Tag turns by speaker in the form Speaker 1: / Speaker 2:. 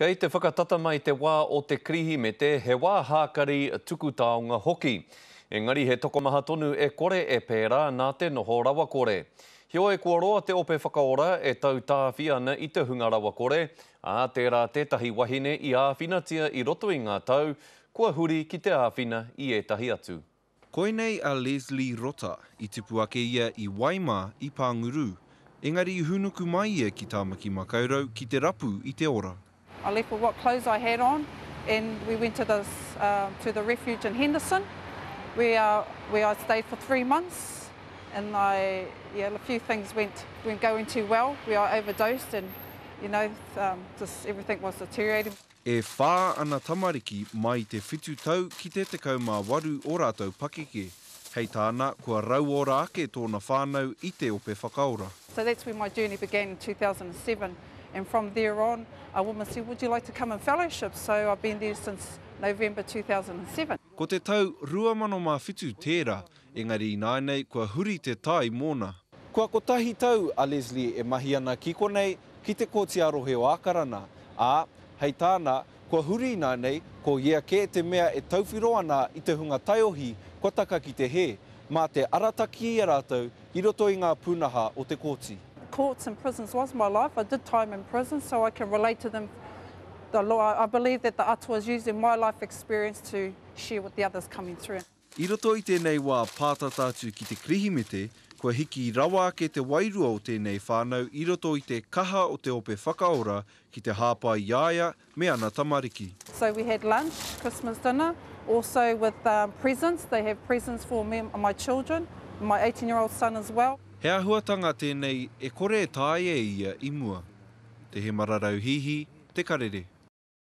Speaker 1: Kei te whakatata mai te wā o te Kirihimete, he wā hākari, tuku taonga hoki. Engari he tokomaha tonu e kore e pērā nā te noho rawakore. Heoi kua roa te ope whakaora e tautāwhi ana i te hunga rawakore, ā, tērā tētahi wahine i āwhinatia i roto i ngā tau, kua huri ki te āwhina i ētahi atu.
Speaker 2: Koinei a Lesley Rota, i tipu ake ia i Waimā, i Pānguru. Engari i hūnuku mai ia ki Tāmaki Makaurau ki te rapu i te ora.
Speaker 3: I left with what clothes I had on and we went to the to the refuge in Henderson where where I stayed for 3 months and I yeah a few things went weren't going too well where I overdosed and you know just everything was deteriorating.
Speaker 2: E whā ana tamariki mai i te whitu tau ki te 18 o rātou pakeke. Hei tāna, kua rauora ake tōna whānau i te ope whakaora.
Speaker 3: So that's where my journey began in 2007 and from there on a woman said would you like to come and fellowship so I've been there since November 2007.
Speaker 2: Ko te tau 2007 tērā, engari ināianei kua huri te tai mōna. Kua kotahi tau a Lesley e mahi ana ki konei, ki te Kōti ā-Rohe o Ākarana, ā, hei tāna, kua huri ināianei, ko ia kē te mea e tauwhiro ana i te hunga taiohi kua taka ki te hē, mā te arataki i a rātou i roto i ngā pūnaha o te kōti.
Speaker 3: Courts and prisons was my life, I did time in prison so I can relate to them, the law, I believe that the Atua is using my life experience to share with the others coming through.
Speaker 2: I roto i tēnei wā pātata atu ki te Kirihimete, kua hiki rawa ake te wairua o tēnei whānau i roto i te kaha o te ope whakaora ki te hāpai i a ia me ana tamariki.
Speaker 3: So we had lunch, Christmas dinner, also with presents, they have presents for me and my children, my 18 year old son as well.
Speaker 2: He āhuatanga tēnei e kore e taea e ia i mua. Te Hemararau Hihi, Te Karere.